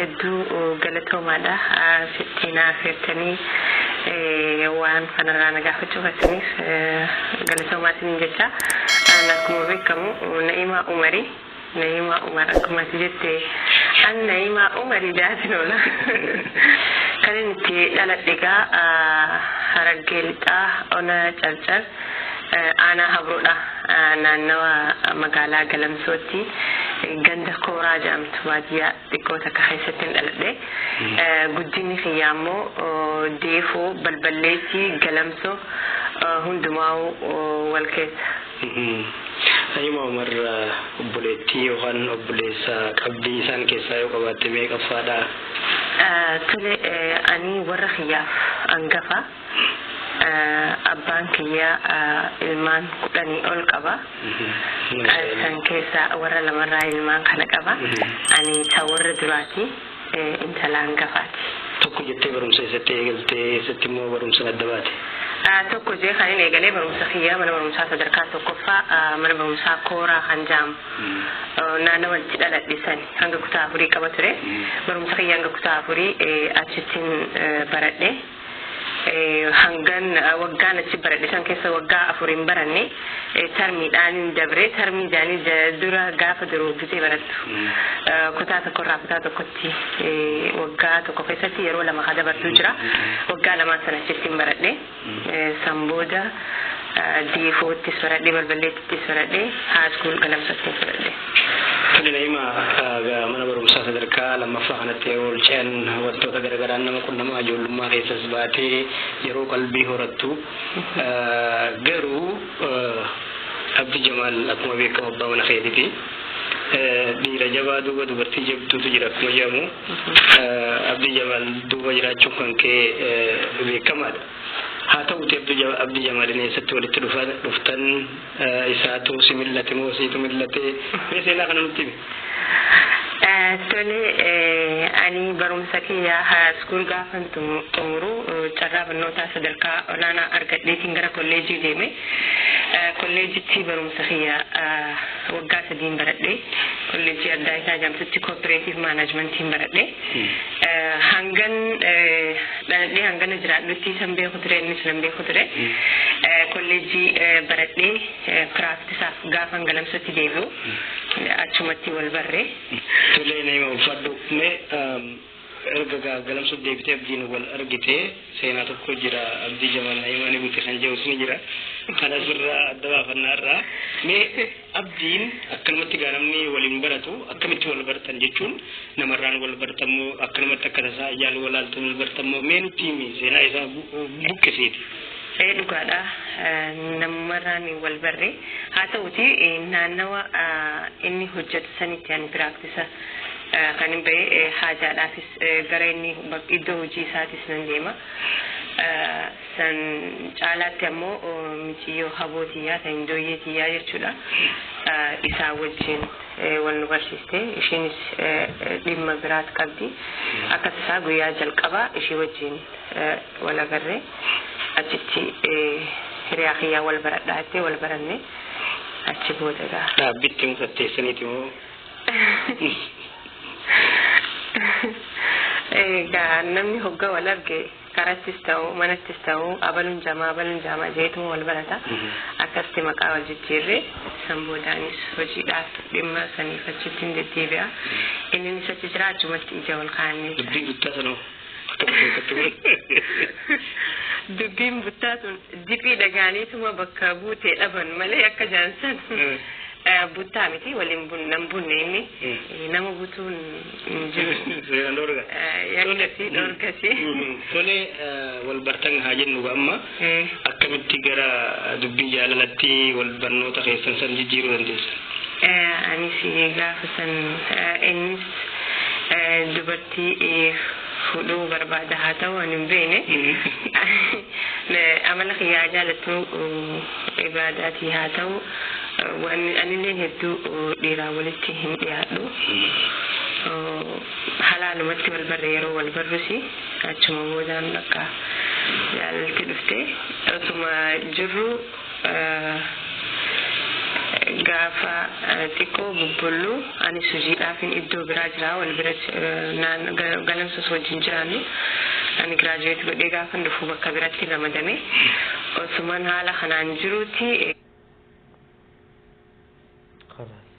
Hedduu galatoomaadha. Sitti naaf jettanii waan kanarraa na gaafachuu keessaniif galatoomaa isiniin jecha. Akkuma beekamu Na'imaa Umarii. Na'imaa Umar akkuma ati jette an Na'imaa Umarii jaatin oola. Kan inni itti dhaladhe egaa Harargee Lixaa Ona Carcar aanaa Habroodha. Naannawa magaalaa Galamsootti ganda Kooraa jedhamtu baadiyyaa xiqqoo takka keessatti dhaladhe. Guddinni kiyyaa immoo Deefoo, Balballeetti, Galamsoo hundumaa wal keessa. Na'imaa Umar obboleettii yookaan obboleessa qabdii isaan keessaa yoo qabaatte meeqaffaadha? Tole, ani warra kiyyaaf hangafa. Abbaan kiyyaa ilmaan 10 ol qaba. San keessaa warra lamarraa ilmaan kana qaba. Ani ta warra duraati, intala hangafaati. Tokko jettee barumsa eessatti eegaltee, eessatti immoo barumsa adda baate? Tokko jee kan inni eegalee barumsa kiyyaa mana barumsaa sadarkaa tokkoffaa mana barumsaa Kooraa kan jedhamu naannawa itti dhaladhe sani hanga kutaa 4 qaba ture. Barumsa kiyyaa hanga kutaa 4 achittiin baradhe. Hangan waggaan achi baradhe san keessa waggaa 4 hin baranne, tarmiidhaan dabre. Tarmii jaanii dura gaafa duruu gisee barattu kutaa tokkorraa kutaa tokkotti waggaa tokko keessatti yeroo lama ka dabartuu jira. Waggaa lamaan sana achitti hin baradhe. San booda Deefoottis baradhe, Balballeettis baradhe, high school Galamsattis baradhe. Tole Na'imaa, mana barumsaa sadarkaa lammaffaa kanatti yeroo ol ce'an wantoota garaagaraan nama qunnamaa, ijoollummaa keessas baatee yeroo qalbii horattu garuu Abdi Jamaal akkuma beekamu abbaa mana keetiiti. Dhiira jabaa duuba dubartii jabduutu jira akkuma jedhamu, Abdi Jamaal duuba jiraachuun kan kee beekamaadha. Haa ta'uti Abdi Jamaaliin eessatti walitti dhuftan? Isaatu si millate moo siitu millate? Mee seenaa kana nutti himi. Tole, ani barumsa kiyya high school gaafan xumuru carraa barnootaa sadarkaa olaanaa argadheetiin gara kolleejii deeme. Kolleejitti barumsa kiyya waggaa 3n baradhe. Kolleejii addaa isaa jedhamtutti cooperative managementiin baradhe. Hangan dhaladhee hangana jiraadhutti isan beeku ture, innis nan beeku ture. Kolleejii baradhee practiceaaf gaafan Galamsootti deebi'u achumatti wal barre. Tole Naima, ulfaadhu. Mee erga Galamsootti deebitee Abdiin wal argite seenaa tokko jira, Abdii Jamaal Na'imaa ni bute kan jedhus ni jira. Kana sirraa adda baafannaa irraa. Mee Abdiin akkanumatti gaa namni waliin baratu akkamitti wal bartan jechuun, namarraan wal bartammoo, akkanumatti akka tasaa ijaan wal laaltan wal bartammoo, mee nutti himi, seenaa isaa buqqisiiti. Ee, dhugaadha. Namumarraan wal barre. Haa ta'uti naannawa inni hojjetu sanitti ani practice kan hin bahe haajaadhaafis gara inni iddoo hojii isaatis nan deema. San caalaatti ammoo miciyyoo haboo tiyyaa ta'in dooyyee tiyyaa jechuudha. Isaa wajjin wal nu barsiiste. Ishiinis dhimma biraat qabdi. Akkas isaa guyyaa jalqabaa ishii wajjin wal agarre. Achitti hiriyaa kiyyaa wal baradhaa jettee wal baranne, achi booda gaa. Dhaabbitti murteessaniiti moo? Egaa namni hogga wal arge karattis ta'u manattis ta'u abaluun jaamaa abaluun jaamaa jeetuma wal barata. Akkasitti maqaa wal jijjiirree, san boodaanis hojiidhaaf dhimma saniif achitti hin deddeebi'a. Innis achi jira, achumatti ija wal kaa'annee. Dubbii guddaa sanoo? Dubbiin buttaa tun diphii dhagaaniituma bakka buutee dhaban malee akka jaansan buttaa miti, waliin nan bunne, inni nama butuun hin jiru. Seeraan dhoorga. Akkasii dhoorgasi. Tole, wal bartan haa jennu, amma akkamitti gara dubbii jaalalatti wal barnoota keessan san jijjiiruu dandeessan? Anis gaafa san innis dubartii fuudhuu barbaada haa ta'u ani hin beekne. Amala kiyyaa jaalattu ibaadaatii haa ta'u, anilleen hedduu dhiiraa walitti hin dhiyaadhu. Halaalumatti wal barre, yeroo wal barrusi achuma boodaan bakka jaalalti dhufte, osuma jirru Gaafa xiqqoo bubbulluu anis hojiidhaafin iddoo biraa jira, wal bira galamsos wajjin jiraannu. Ani graduate godhee gaafa dhufu bakka biratti ramadame. Osuman haala kanaan jiruuti. خلاص.